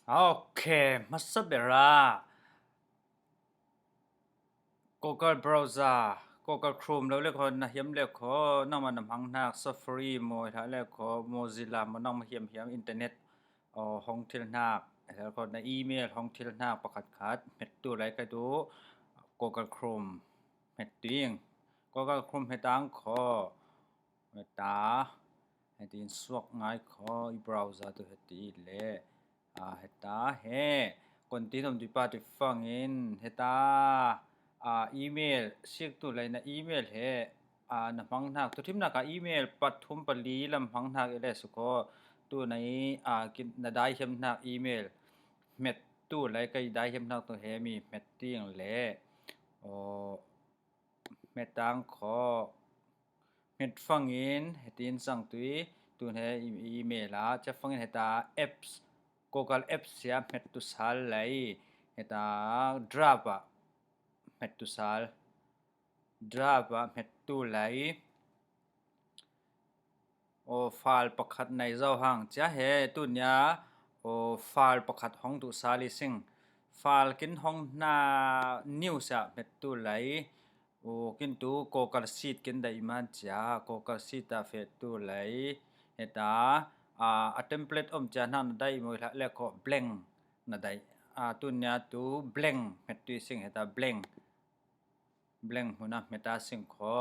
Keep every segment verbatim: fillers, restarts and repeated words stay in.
Ok, hmasa berah Google Browser, Google Chrome lo le kho na hiam le kho, nangmah na hmang hnak Safari maw, hla le kho Mozilla maw, nangmah hiam hiam internet, aw, hong thil hnak, hla le kho na email hong thil hnak pakhat khat hmet tu lai ka duh, Google Chrome hmet tu ing. Google Chrome hetang kho, heta, hetin suak ngai kho, i browser tu heti le, a, heta he, kontin om tu pa tu fangin, heta, a, email, sik tu lai na email he, a, na hmang hnak, tu thim hnak a email pathum pali lam hmang hnak i le su kho, tu na i, a, kin, na dai hiam hnak email, hmet tu lai ka i dai hiam hnak tu he mi hmet ting le, aw, hmetang kho, hmet fangin, hetin sang tui, tun he i, i email a, cia fangin heta apps, Google Apps cia hmet tu sal lai, heta Drive ah hmet tu sal, Drive ah hmet tu lai, aw, file pakhat nei zo hang cia he tunia, aw, file pakhat hong tu sal i sing, file kin hong hna new sia hmet tu lai, aw, kin tu Google Sheet kin dai man cia, Google Sheet a feh tu lai, heta, a, a template om cia hnak na dai maw, hla le kho blank na dai, a, tunia tu blank hmet tu i sing, heta blank, blank hmuna hmeta sing kho.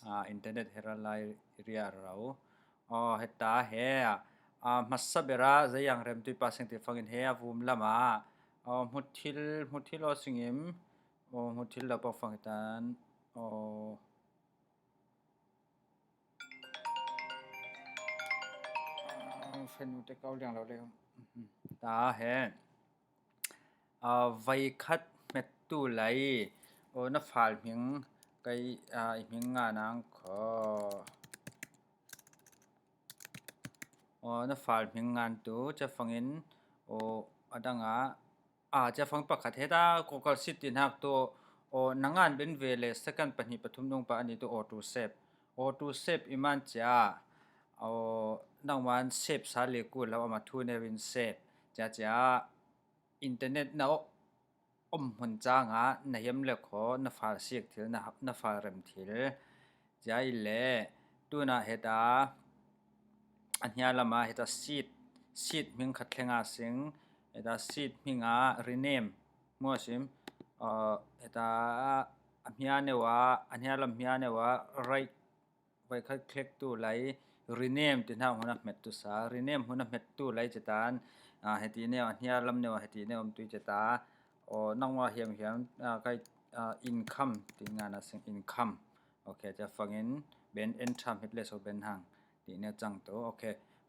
A, internet hera lai ria rau. Aw, heta he, a, hmasa berah zeiang rem tui pa sing ti fangin he a vum lama, aw, hmuthil, hmuthil aw singim, aw, hmuthil lo pa fang hitan, aw, aw, fenu te kau liang lo le. Ta he. A, veikhat hmet tu lai, aw, na file hming, kei, a, i hming nga nang kho. Aw, na file hming ngan tu, cia fangin, aw, a dang a, a, cia fang pakhat heta, Google Sheet ti hnak tu, aw, na ngan ben ve le second pahnih pathum nung pa ani tu auto save. Auto save i man cia, aw, nangman save sa le kul lo ama thu neu in save. Cia cia, internet na om hmun cang ah na hiam le kho, na file sik thil, na, na file rem thil. Cia i le, tuna heta, a hnia lama heta sheet, sheet hming khat thlenga sing, heta sheet hminga rename, mua sim, aw, heta a hnia neu a, a hnia lam hnia neu a, right, veikhat click tu lai, rename ti hna hmuna hmet tu sa, rename hmuna hmet tu lai cetan, a, heti neu, a hnia lam neu, heti neu om tui ceta, aw, nangmah hiam hiam, a, kai, a, income ti ngan a sing income. Ok, cia fangin ben enter hmet le so ben hang ti neu cang tu. Ok,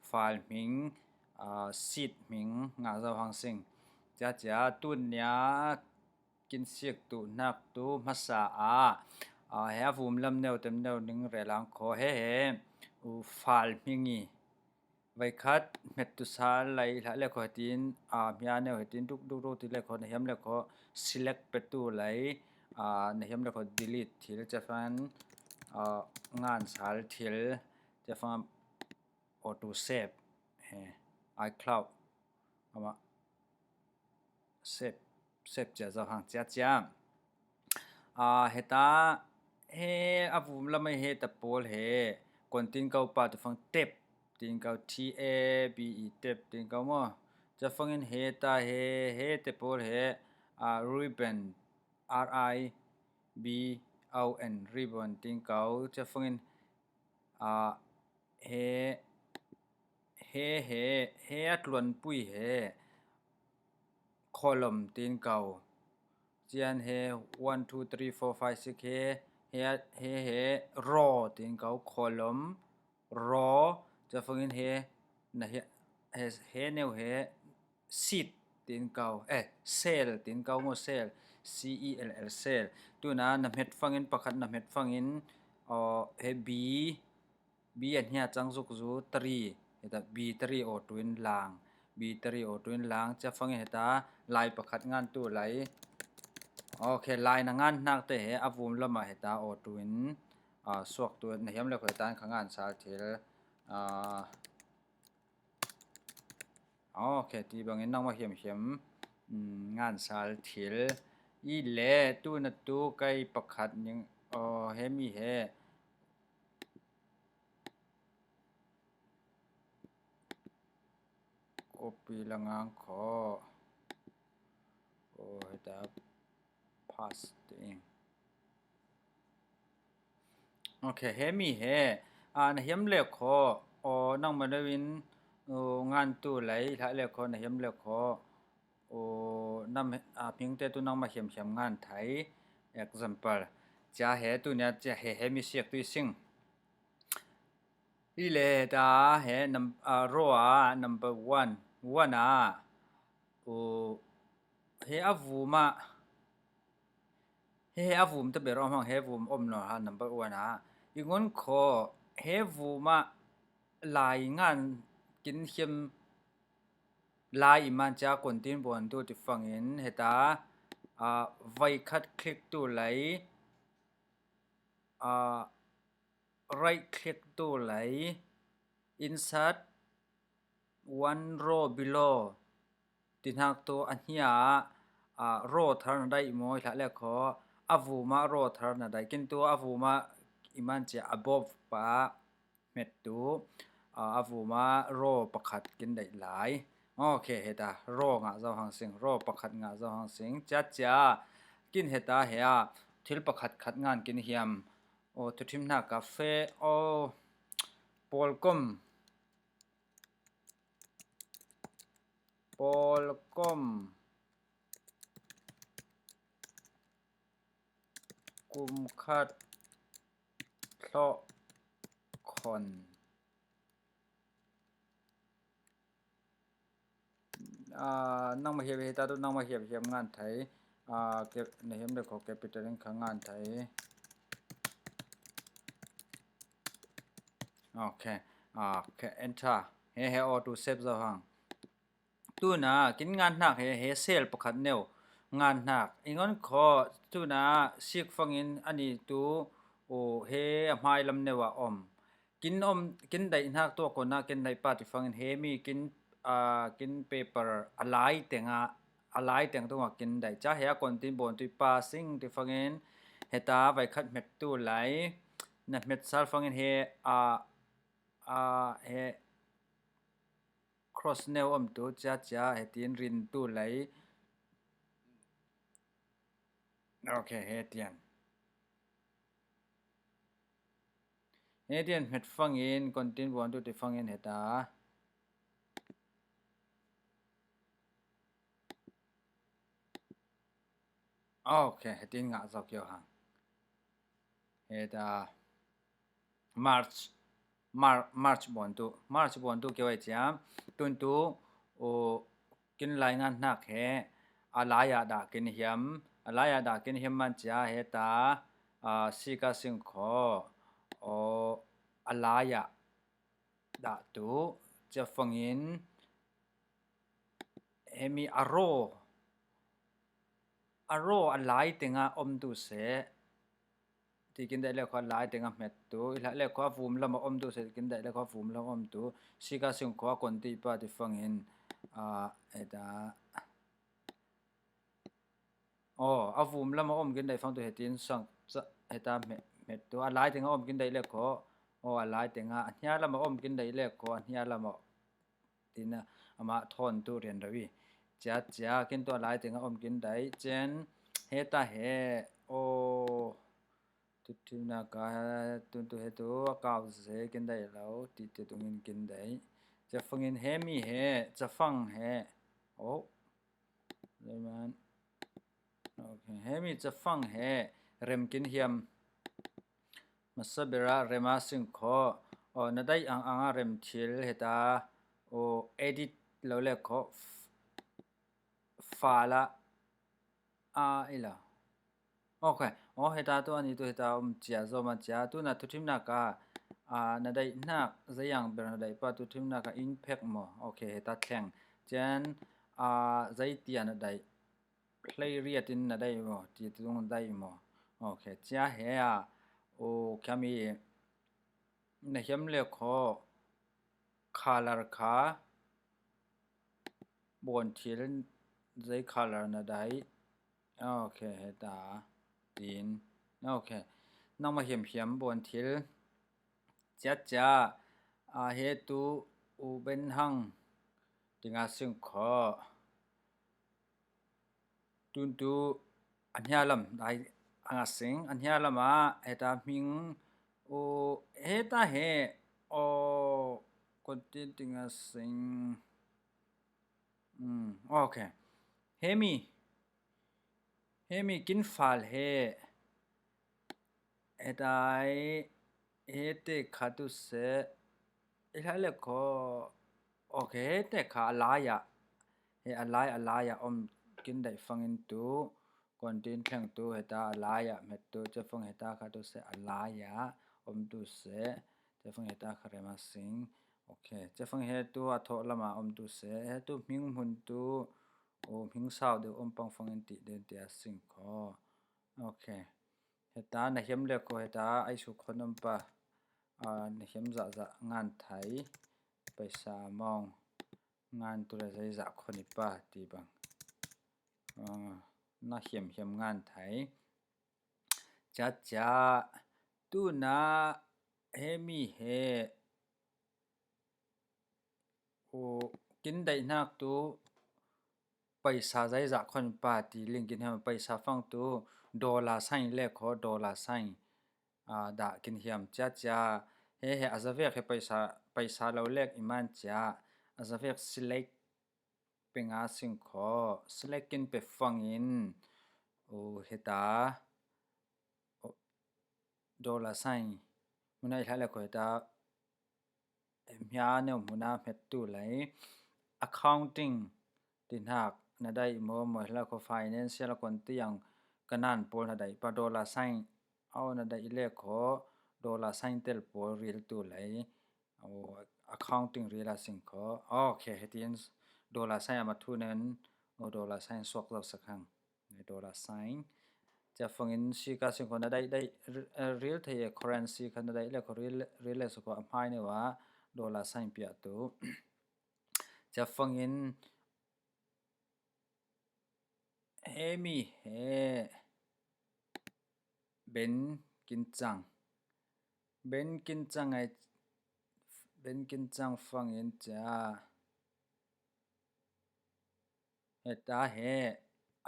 file hming, a, sheet hming nga zo hang sing. Cia cia tunia kin sik tu hnak tu hmasa ah, a, he a vum lam neu tem neu ning rel ang kho he he, u, file hming i veikhat hmet tu sa lai hla le kho hetin, a, hmia neu hetin duk duk duk ti le kho na hiam le kho select pe tu lai, a, na hiam le kho delete thil cia fan, a, ngan sal thil cia fan auto save he iCloud ama sep, sep cia zo hang cia cia. A, heta, he a vum lam he ta pawl he, kon tin kau pa tu fang tep, tin kau T A B E tep tin kau maw. Cia fangin heta he, he te pawl he, a, ribbon, R I B O N, ribbon tin kau. Cia fangin, a, he, he, he, he a tluanpui he, column tin kau. Cian he one, two, three, four, five, six he, he, he, he row tin kau, column, row. Cia fangin he, na he, he, he neu he sheet tin kau, eh, cell tin kau maw, cell, C E L L, cell. Tuna na hmet fangin pakhat, na hmet fangin, aw, he B, B a hnia cang zuk zu three, heta B three aw tuin lang, B three aw tuin lang, cia fangin heta lai pakhat ngan tu lai, Ok, lai na ngan hnak te he a vum lamah heta aw tu in, ah, suak tu na hiam le khoi tan kha ngan sal thil. Ah, ok, ti bangin nangmah hiamhiam, mm, ngan sal thil. I le tu na tu kai pakhat ning, oh, he mi he. Copy la ngang kho. Oh, heta paste te ing. Ok, he mi he. Ah, na hiam le kho. Oh, nangmah lo in, oh, ngan tu lai, hla le kho, na hiam le kho. Oh, nam, ah, hming te tu nangmah hiamhiam ngan thai. Example. Cia he tu nia, cia he, he mi siak tu i sing. I le ta he num-, ah, row a number one, one a, uh, he a vum a, he, he a vum ta ber om hang, he vum om no ha number one a. I ngun kho he vum a lai ngan kin hiam lai i man cia kon tin bon tu ti fangin heta, ah, vai khat click tu lai, ah, right click tu lai, insert one row below. Ti hnak tu a hnia ah, ah, row thar na daih maw, hla le kho, a vum a row thar na daih. Kin tu a vum a i man cia above pa hmet tu, ah, a vum a row pakhat kin daih lai. Ok, heta row ngah zo hang sing, row pakhat ngah zo hang sing. Cia cia, kin heta he a, thil pakhat khat ngan kin hiam. Oh, thuthim hna ka fe, oh, Pawlkom. Pawlkom. Kum khat thlawh khon. Ah, nangmah hiam, heta tu nangmah hiam hiam ngan thai. Ah, ke, na hiam le kho capital in kha ngan thai. Ok. Ah, ke enter. He, he, auto save zo hang. Tuna, kin ngan hnak he, he cell pakhat neu ngan hnak. I ngon kho, tuna, sik fangin ani tu, oh, he a hmai lam neu a om. Kin om, kin daih hnak tu a kona, kin daih pa ti fangin he mi kin, ah, kin paper a lai tenga, a lai teng tunga kin daih. Ca he a kon tin bon tu i pa sing ti fangin, heta vai khat hmet tu lai, na hmet sal fangin he, ah, ah, he, cross neu om tu cia cia he tin rin tu lai. Ok, he tian. He tian hmet fangin, kon tin bon tu ti fangin heta. Ok, he tin ngah zo kio hang. Heta March, Mar-, March bon tu, March bon tu kio ai cia. Tun tu, oh, kin lai ngan hnak he, a lai ah dah kin hiam, a lai ah dah kin hiam man cia heta, ah, sika sing kho, oh, a lai ah dah tu, cia fangin, he mi a row, a row a lai tenga om tu seh, ti kin daih le kho a lai tenga hmet tu, i hla le kho a vum lam a om tu seh, ti kin daih le kho a vum lam om tu, sika sing kho a kon ti pa ti fangin, ah, heta, oh, a vum lam a om kin daih fang tu he tin sang, ca-, heta hmet, hmet tu, a lai tenga om kin daih le kho, oh, a lai tenga, a hnia lam a om kin daih le kho, a hnia lam a tina amah thawn tu rian rau i. Cia, cia, kin tu a lai tenga om kin daih, cen, heta he, oh, thuthimnak a, tun tu he tu, a kau ze kin daih lo, ti te tungin kin daih. Cia fangin he mi he, cia fang he, oh, Leiman. Ok, he mi cia fang he, rem kin hiam. Masa bera rem a sing kho. Oh, na daih ang ang a rem thil heta. Oh, edit lo le kho. F-, fala. A, ila. Ok. Oh, heta tu ani tu heta um cia zo ma cia. Tu na thuthimnak a, ah, na daih hnak, zei ang ber na daih pa thuthimnak a in phek maw. Ok, heta thleng. Cian, ah, zei tia na daih. Hlei riat in na dai maw, ti tung dai maw. Ok, cia he a, o, khiami na hiam le kho color kha, bawn thil zei color na dai. Ok, heta tin. Ok. Nangma hiam hiam bawn thil. Cia cia. A, he tu u ben hang. Tinga sing kho. Tun tu a hnia lam dai anga sing. A hnia lam a heta hming u heta he o continue tinga sing. Hmm, ok. Hemi. Hemi kin fal he. Hetai, hete kha tu se. I hlai le kho. Ok, hete kha a lai a. He a lai, a lai a om kin dai fangin tu. Continue thleng tu heta a lai a met tu. Cia fang heta kha tu se a lai a om tu se. Cia fang heta kha rema sing. Ok, cia fang he tu a tho lama om tu se. He tu hming hmun tu. O hming sau deuh om pang fangin ti den tia sing kho. Ok. Heta na hiam le kho heta ai su khon om pa. A, na hiam za za ngan thai. Paisa mong. Ngan tu le zai za khon i pa ti bang. A, na hiam hiam ngan thai. Cia cia. Tu na he mi he. U kin daih hnak tu paisa zai zah khon pa ti ling kin hem paisa fang tu dollar sign le kho dollar sign, a, dah kin hiam cia cia. He he a zavek he paisa, paisa lo lek i man cia a zavek select pe nga sing kho select kin pe fangin u heta dollar sign hmuna i hlah le kho heta hmia neu hmuna hmet tu lei. Accounting ti hnak na dai maw maw hla kho financial a kon tiang ka nan pawl na dai pa dollar sign au na dai le kho dollar sign tel pawl ril tu lei. Au, accounting ril a sing kho. Ok, hetin dollar sign a ma thu nen, au, dollar sign suak lo sak hang. Dollar sign. Cia fangin sika sing kho na dai dai, eh, ril thei e currency kha na dai le kho ril, ril le suk kho a hmai ne wa dollar sign pia tu. Cia fangin he mi he ben kin cang. Ben kin cang ai, ben kin cang fangin cia. Heta he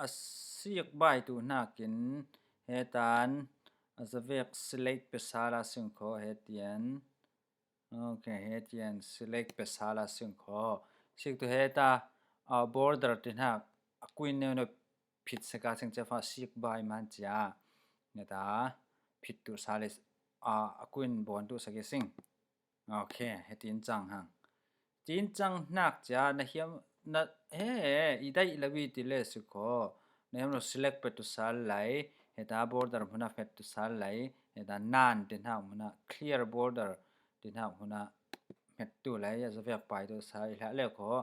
a sik bai tu hnakin hetan a zavek select pe sala sing kho hetian. Ok, hetian select pe sala sing kho. Sik tu heta, a, border ti hnak a kuin neu neu phit seka sing cia fa sik bai man cia. Heta phit tu sale, a, a kuin bon tu saki sing. Ok, hetin cang hang. Tin cang hnak cia na hiam na he he i daih lo i ti le si kho. Na hiam lo select pe tu sal lai, heta border hmuna hmet tu sal lai, heta nan ti hnak hmuna clear border ti hnak hmuna hmet tu lai, a zavek pai tu sal i hlah le kho.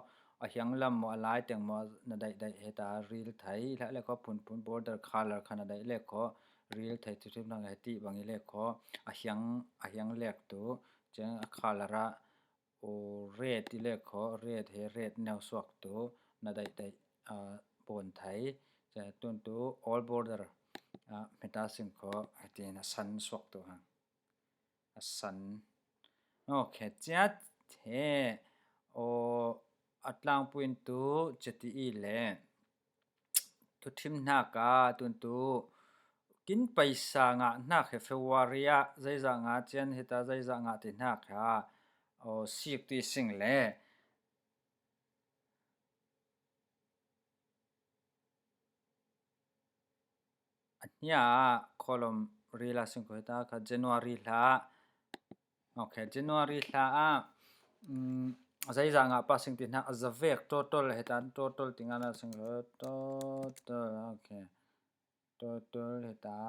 A hiang lam maw a lai teng maw na daih daih heta ril thai i hlah le kho phun phun border color kha na daih le kho ril thai tu thim hnak heti bang i le kho. A hiang, a hiang lek tu ciang a color a u red i le kho, red he red neu suak tu na daih daih, a, bon thai. Cia tun tu all border, a, hmeta sing kho, hetin a san suak tu hang. A san. Ok, cia he, o, a tlangpuin tu cia ti i le. Tuthim hnak ah tun tu kin paisa ngah hnak he February ah zeizah ngah cian hita zeizah ngah ti hnak kha, aw, sik ti sing le. A hnia ah column rila sing ko hita kha January hla. Ok, January hla ah, um, zeizah ngah pah sing ti hnak a zavek total hita total ti ngana sing ko total, ok. Total hita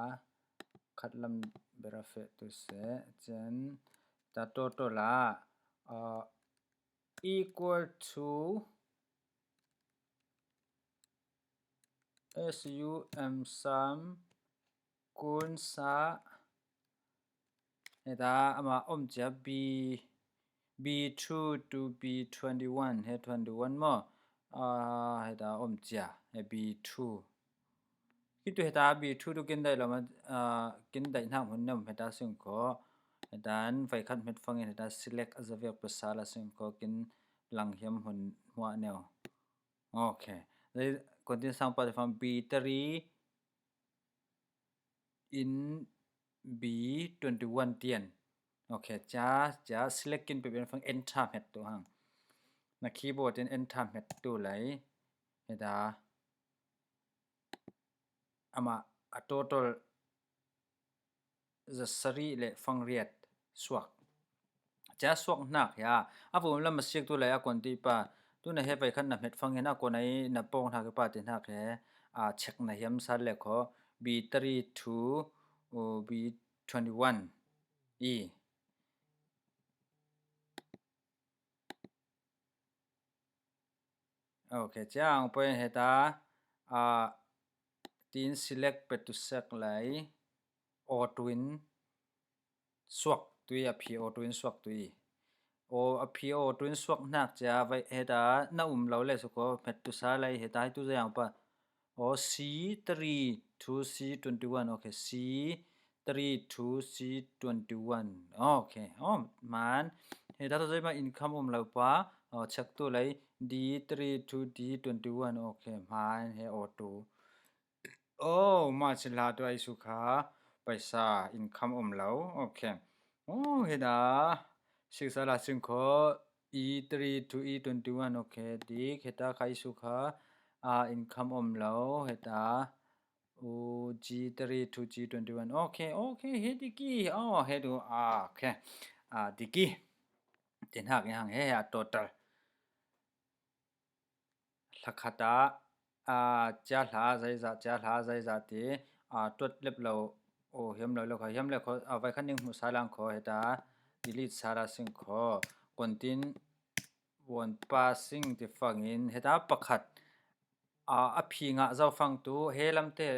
khat lam bera feh tu se, cen ta total ah, uh, equal to S U M sam kun sa. Heta ama om cia B, B two to B twenty-one, he twenty-one maw? Ah, heta om cia, he B two. Kitu heta B two tu kin daih lo ma, ah, kin daih hnak hmun nem heta sing ko. Hetan vai khat met fangin heta select a zavek pasal a sing ko kin lang hiam hmun hmuah neu. Ok. Zai kontin sang pa te fang B three in B twenty-one tian. Ok, cia, cia select kin pe ben fang enter met tu hang. Na keyboard in enter met tu lai. Heta ama a total zasarih le fangriat suak. Cia suak hnak hia. A vum lam a siak tu lai a kon ti pa. Tu na he vai khat na met fang hin a kon ai na pawng hnak pa ti hnak he. A check na hiam sa le ko. B three two, uh, B twenty-one. I. Ok, cia ang poi heta, ah, tin select pe tu sek lai, auto in suak tui a phi auto in suak tui. O a phi auto in suak hnak cia vai heta na um lo le suko met tu sa lai heta hi tu zai ang pa. O C three two C twenty-one, ok, C three two C twenty-one. Ok, oh, man. Heta tu zai ma income um lo pa. Oh, check tu lai D three two D twenty-one. Ok, man, he auto. Oh, ma chin la tu ai su kha. Paisa income um lo. Ok. Oh, heta. Six ala sing ko. E three two E twenty-one. Ok, dik. Heta khai su kha. Ah, income um lo. Heta. U G three two G twenty-one. Ok, ok, he diki. Oh, he du. Ah, ok. Ah, diki. Tin hak yang he, he a total. Hlakhat ah, ah, cia hla zaiza, cia hla zaiza ti, ah, tuat lep lo, oh, hiam lo, lo kha, hiam le kho, ah, vai khan ning hmu sa lang kho, heta, delete sa la sing kho, kontin, won pa sing ti fangin, heta pakhat, ah, a phi ngah zau fang tu, he lam te,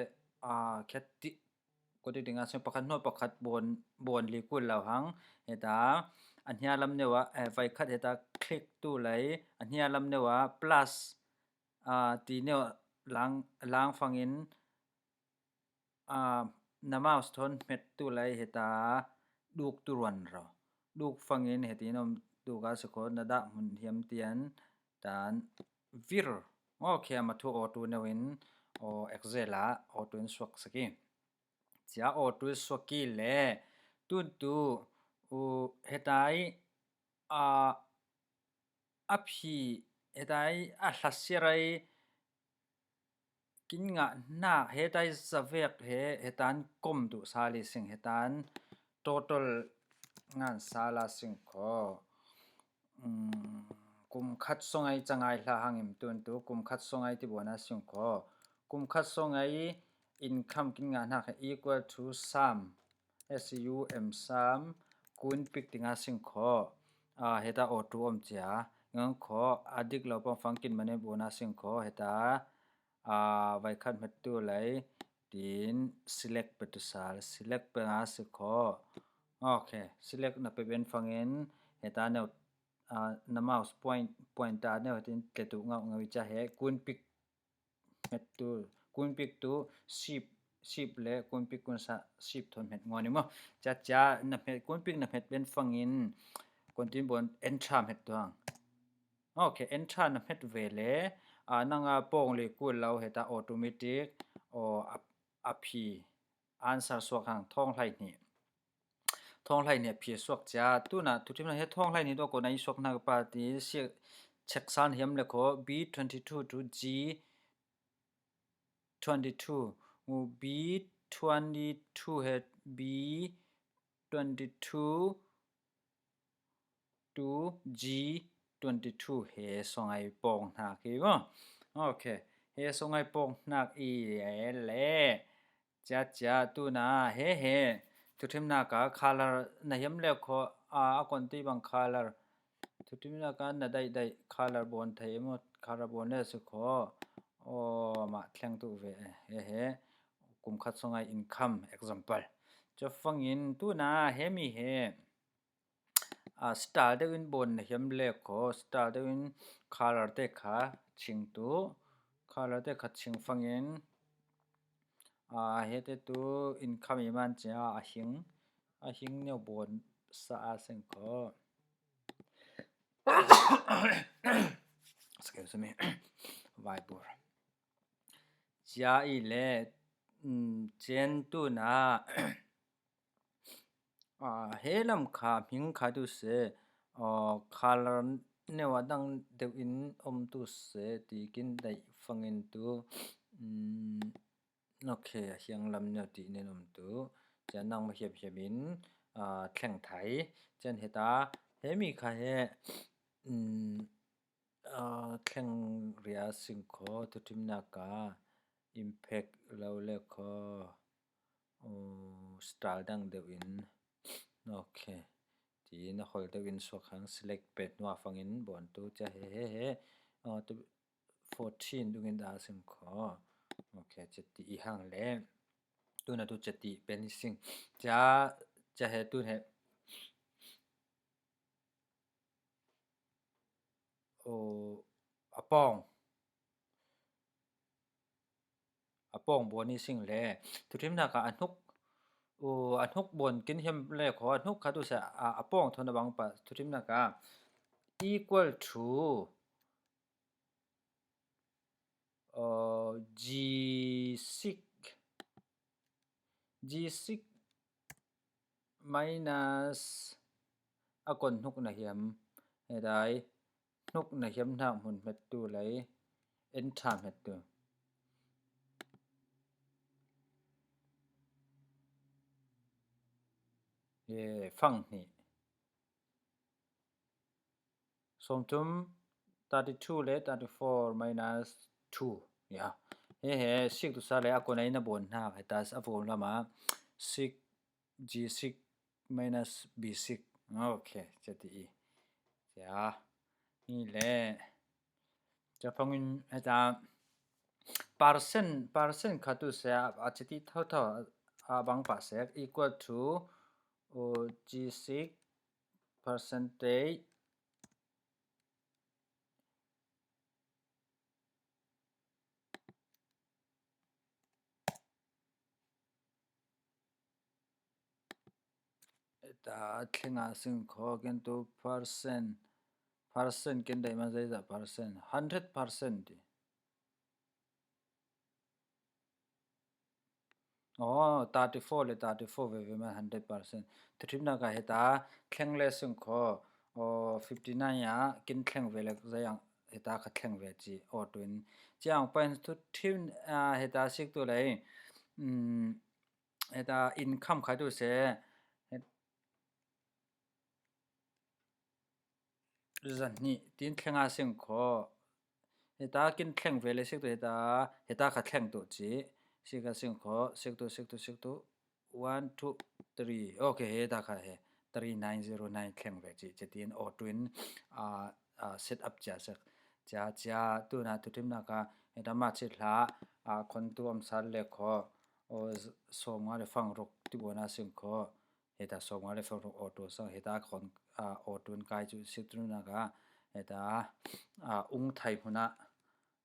ah, khet ti, ko ti ding a sing pakhat hnu pakhat bon, bon li kul lo hang, heta, a hnia lam neu ah, eh, vai khat heta click tu lai, a hnia lam neu ah plus, ah, ti neu lang, lang fangin, ah, na mouse thawn hmet tu lai heta duk tu ruan ro. Duk fangin heti nom duk a si kho na dah hmun hiam tian tan vir. Ok, ama thu auto neu in, o Excel ah auto in suak saki. Cia auto in suak ki le tun tu, u, hetai, a, a phi, hetai a hlasiarai kin ngah hna, hetai zavek he, hetan kom duh sa li sing, hetan total ngan sa la sing kho. Um, kum khat songai cangai hla hangim tun tu, kum khat songai ti buana sing kho. Kum khat songai income kin ngah hna kha equal to sum, S U M sum, kun pik tinga sing kho. Ah, heta auto om cia. Ngang kho, a dik lo pang fang kin mane buana sing kho. Heta, ah, vai khat hmet tu lai. Tin select pe tu sal, select pe nga si kho. Ok, select na pe ben fangin. Heta neu, ah, na mouse point, point ta neu, tin te tu ngau ngau i cia he. Kun pik hmet tu, kun pik tu sip, sip le kun pik kun sa sip thon hmet ngoni mo. Cia cia na hmet, kun pik na hmet ben fangin kontin bon enter hmet tu hang. Ok, enter na hmet ve le, a, nanga pawng le kul lo heta automatic, o, a, a phi answer suak hang thawng hlai hnih. Thawng hlai hnih a phi suak cia. Tuna, thuthim na he thawng hlai hnih tu ko na i suak na pa ti siak check san hiam le kho B twenty-two to G twenty-two. U B twenty-two he B twenty-two to G twenty-two he songai pawng hnak i maw. Ok. He songai pawng hnak i le. Cia cia tuna he he. Thuthimnak a color na hiam le kho a, a kon ti bang color. Thuthimnak a na daih daih color bon thei maw, color bon le si kho. Aw, amah thleng tu ve e. He he. Kum khat sunga income example. Chafangin tuna hemi he. A, style deuhin bawn na hiam le kho, style deuhin color te kha ching tu. Color te kha ching fangin. A, hete tu income i man cia a hing. A hing neu bawn sa a seng kho. Excuse me. Vaibur. Cia i le, mm, chen tuna, a, he lam kha hming kha tu se, a, color neu a dang deuh in om tu se, ti kin daih fangin tu, mm, ok, a hiang lam neu ti nen om tu, cia nang ma hiam hiam in, a, thleng thai, chen heta, he mi kha he, mm, a, thleng ria sing kho, thuthimna ka impact lo le kho, u, style dang deuh in, ok, ti na hol deuh in suak hang select pet nua fangin bawn tu cia he he he, a, tu fourteen dungin da sing kho, ok, cia ti i hang le, tuna tu cia ti pen i sing, cia, cia he tun he, o, a pawng. A pawng bawn i sing le. Thuthimna ka a hnuk, o, a hnuk bawn kin hiam le kho, a hnuk kha tu se a, a pawng thawn a bang pa, thuthimna ka equal to, o, G six. G six minus a kon hnuk na hiam, he dai hnuk na hiam hnak hmun hmet tu lei, enter hmet tu. He, fang hnih. Sawmthum, thirty-two le thirty-four minus two. Ya. He he, six tu sa le a kon a ina bawn hna, he ta a vo lama six, G six minus B six. Ok, cia ti i. Ya. Ni le. Cia phangin he ta percent, percent kha tu se a, a cia ti thotho a bang pa se equal to, o, G six percentage. Ta thlenga sing kho ken tu percent, percent ken dai ma zai za percent, hundred percent ti. Aw, thirty-four le thirty-four veve man hundred percent. Thuthimna ka he ta thleng le sing kho, aw, fifty-nine a kin thleng ve le zai ang he ta kha thleng ve ci aw tuin. Ciang pen thuthim, a, he ta sik tu lei, um, he ta income kha tu se, he zahnih tin thlenga sing kho. He ta kin thleng ve le sik tu he ta, he ta kha thleng tu ci. Sik a sing kho, sik tu, sik tu, sik tu. One, two, three. Ok, he ta kha he. Three nine zero nine thleng ve ci. Cia tin aw tuin, a, a, set up cia sak. Cia, cia, tuna thuthimna ka, he ta ma ci hla, a, khon tu om sal le kho. O, sawmnga le fang ruk ti buana sing kho. He ta sawmnga le fang ruk aw tu sang. He ta khon, a, aw tun kai cu sik tu na ka. He ta, a, ung thai hmuna,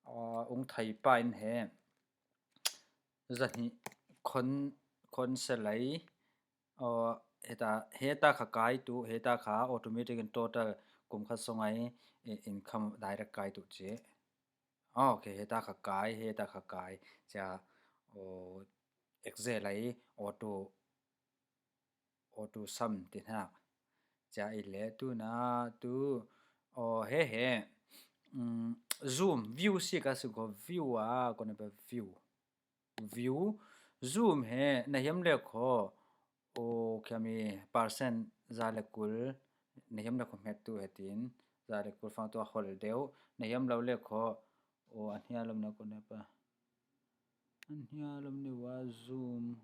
a, ung thai pa in he. Zahnih khon, khon selai, aw, he ta, he ta kha kai tu, he ta kha automatic in total kum kha sungai, i, income direct kai tu ci. Ok, he ta kha kai, he ta kha kai. Cia, aw, Excel ai auto, auto sum ti hna. Cia i le tu na tu, aw, he he. Um, zoom, view si ka si ko, view a, ko na pe view. View, zoom he, na hiam le kho, o, khiami percent za le kul, na hiam le kho hmet tu he tin, za le kul fang tu a hol deuh, na hiam lo le kho, o, a hnia lam na ko ne pa. A hnia lam ne wa zoom,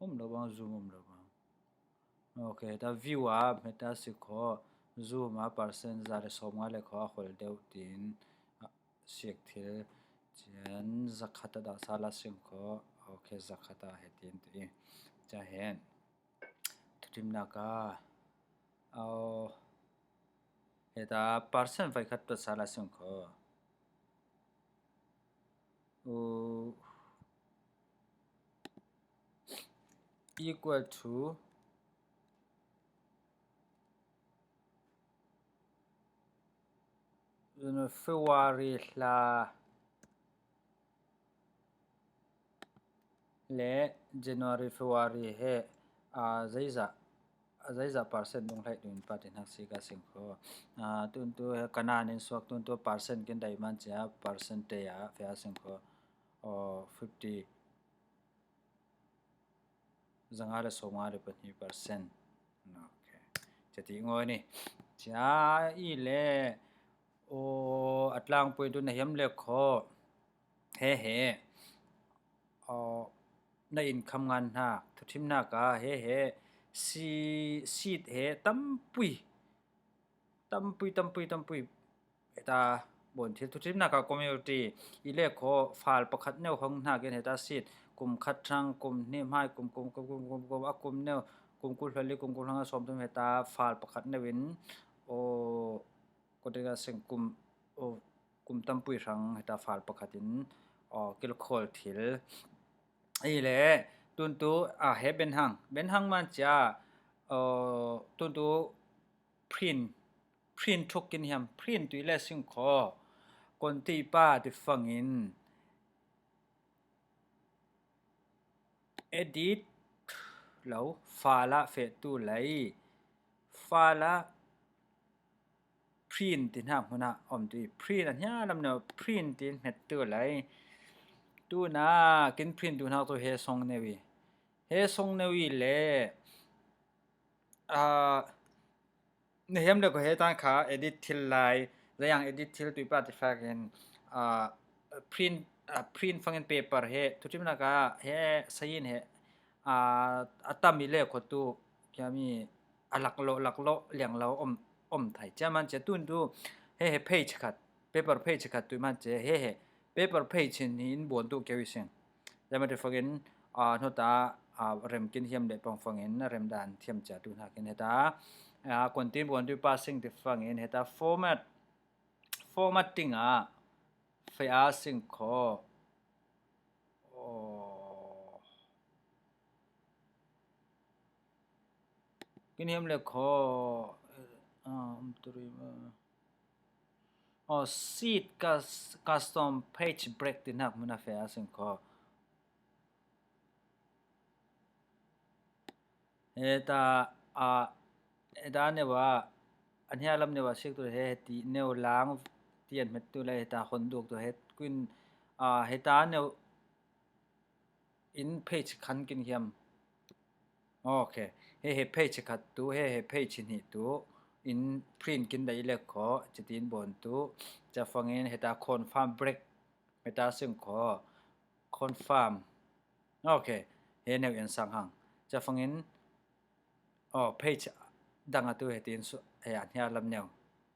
om lo bang, zoom om lo bang. Ok, ta view a, hmet ta si kho, zoom a percent za le sawmnga le kho a hol deuh tin, a, siak thil cian zakhat a dah sala sing kho. Ok, zakhat a hetin tu i. Ca hen. Thuthimnak a. Au. Heta percent vai khat tua sala sing kho. U equal to February hla le January, February he, a, zeizah, a, zeizah percent dunghlai duin pati hnak si ka sing kho. A, tuntu he ka nan in suak tuntu percent kin dai man cia percent te a fea sing kho. O, fifty. Zanga le sawmnga le pahnih percent. Ok. Cia ti ngoi ni. Cia i le, o, a tlangpui tu na hiam le kho. He he. O, na income ngan hna. Thuthimnak a he he. Si, seed he tampui. Tampui, tampui, tampui. Heta buan thil thuthimnak a community i le kho fal pakhat neu hong hna kin heta seed kum khat hrang, kum hnih hmai, kum, kum, kum, kum, kum, kum, a kum neu, kum kul hluan li, kum kul hrang a sawm tum heta fal pakhat neu in, o, ko dega seng kum, o, kum tampui hrang heta fal pakhat in, o, kilkhawl thil. I le, tuntu, a, he benhang, benhang man cia, o, tuntu, print, print thuk kin hiam, print tui le sing kho, kon ti pa ti fangin, edit lo, fala feh tu lei, fala print ti hna hmuna om tu i, print a hnia lam neu, print ti hmet tu lei, tuna kin print tu hnak tu he song neu i, he song neu i le, a, na hiam le ko he tan kha edit thil lai, zayang edit thil tui pa ti fakin, a, print, a, print fangin paper he, thuthimnak a he sayin he, a, a tam i le kho tu, kiami a lak lo, lak lo, liang lo om, om thai. Cia man cia tun tu, he he page khat, paper page khat tui man cia, he he, paper page hin hi in buan tu keu i sing. Zama ti fangin, a, hnuta, a, rem kin hiam le pang fangin, a rem dan thiam cia tu hna kin heta, a, kon tin buan tu pa sing ti fangin, heta format, format ting a, feh a sing kho. O. Kin hiam le kho, um, turi, uh, o, seed cus-, custom page break ti hnak hmuna feh a sing kho. Heta, a, heta neu a, a hnia lam neu a sik tu he, heti neu lang ti an hmet tu le heta hon duk tu he kuin, a, heta neu in page khan kin hiam. Ok. He he page khat tu, he he page hnih tu in print kin dai le kho, citin bon tu. Ca fangin heta confirm break, heta sing kho. Confirm. Ok. He neu in sang hang. Ca fangin, oh, page dang a tu he tin su-, he a hnia lam neu.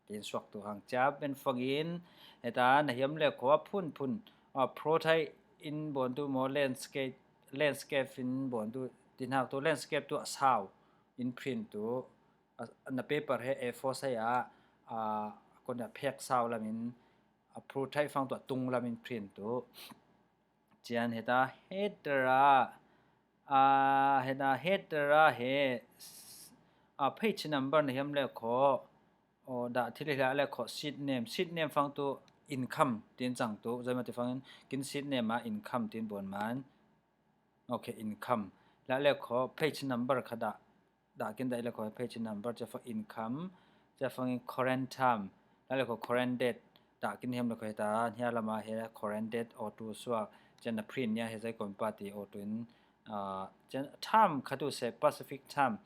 Tin suak tu hang cia ben fangin, heta na hiam le kho a phun phun, a, prototype in bon tu maw landscape, landscape in bon tu, tin hak tu landscape tu a sau in print tu, a, na paper he A four sai a, a, kon a phek sau lam in, a, prototype fang tu a tung lam in print tu. Cian heta header a, a, heta header a he, a, page number na hiam le kho, o, dah thil hlah le kho seed name, seed name fang tu income tin cang tu, zama ti fangin kin seed name a income tin bon man. Ok, income. Hlah le kho page number kha dah, dah kin dah le kho page number, cia fang income, cia fangin current term, hlah le kho current date, dah kin hiam le kho heta, hnia lama he current date o tu suak, cia na print nia he zai kon pa ti o tu in, a, cia term kha tu se Pacific term,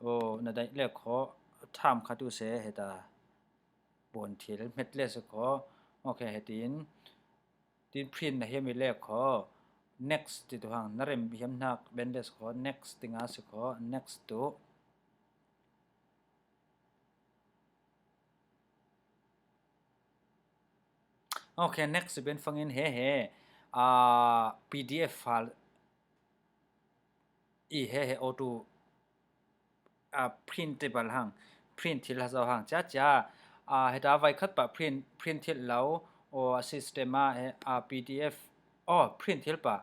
o, na dai le kho term kha tu se heta bon thil hmet le se kho, ok, hetin, Tin print na hiam i le kho. Next ti tu hang. Na rem hiam hnak ben le si kho. Next ti nga si kho. Next tu. Okay, next ben fangin he he, ah, P D F file i he he auto, ah, printable hang, print thil ha zo hang, cia cia, ah, heta vai khat pa print, print thil lo, o a system a he, ah, P D F, oh, print thil pa.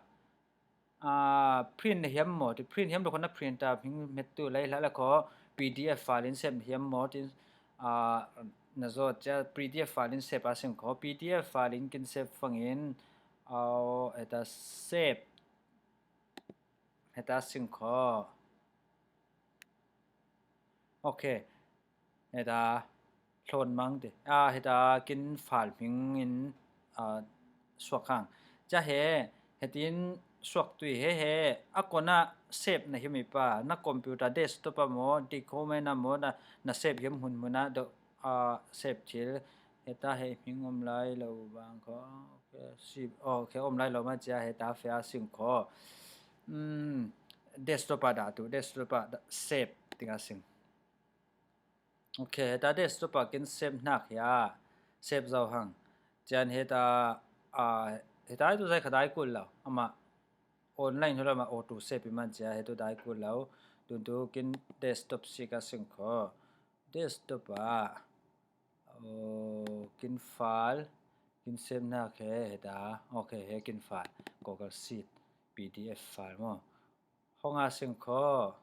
Ah, print na hiam maw, ti print hiam lo kho na print ta hming met tu lai hla la kho, P D F file in sep na hiam maw, tin, ah, na zo cia P D F file in sep a sing kho, P D F file in kin sep fangin, au, heta sep, heta sing kho. Okay. Heta hlawn mang ti. Ah, heta kin file hming in, ah, suak hang. Cia he, hetin suak tui he he. A kona sep na hiam i pa. Na computer desktop a maw, document a maw, na, na sep hiam hun hun a, do, ah, sep thil. Heta he hming om lai lo vang kho. Okay, si, okay, om lai lo ma cia heta fe a sing kho. Hmm, desktop a dah tu, desktop a dah sep ting a sing. Okay, heta desktop a kin sep hnak hia, sep zo hang. Cian heta, ah, heta tu zai kha dai kul lo, ama online hula ma auto sep i man cia hetu dai kul lo. Tun tu kin desktop si ka sing kho. Desktop a, oh, kin file, kin sep hnak he heta, okay, he kin file, Google Sheet, P D F file maw. Hong a sing kho.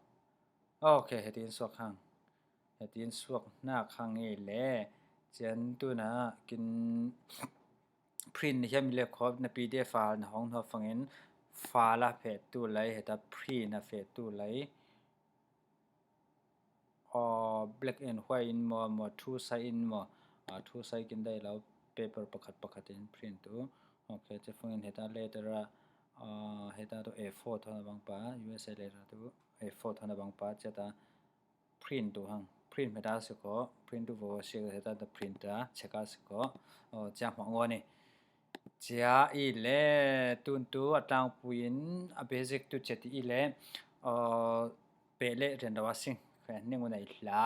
Okay, hetin suak hang. Hetin suak hnak hang i le. Cian tuna kin print na hiam i le kho na P D F file na hong hnaw fangin file a phet tu lai, heta print a phet tu lai. Aw, black and white in maw, maw, thu sai in maw, ah, thu sai kin dai lo, paper pakhat pakhat in print tu. Okay, cia fangin heta letter a, ah, heta tu A four thawn a bang pa, U S A letter tu A four thawn a bang pa, cia ta print tu hang. Print hmeta si kho, print tu vo si heta ta print ta, check a si kho. Oh, cia hmang ngawni. Cia i le tun tu a tlangpui in a basic tu cia ti i le, uh, peh le rian lo a sing. Ning un a i hla.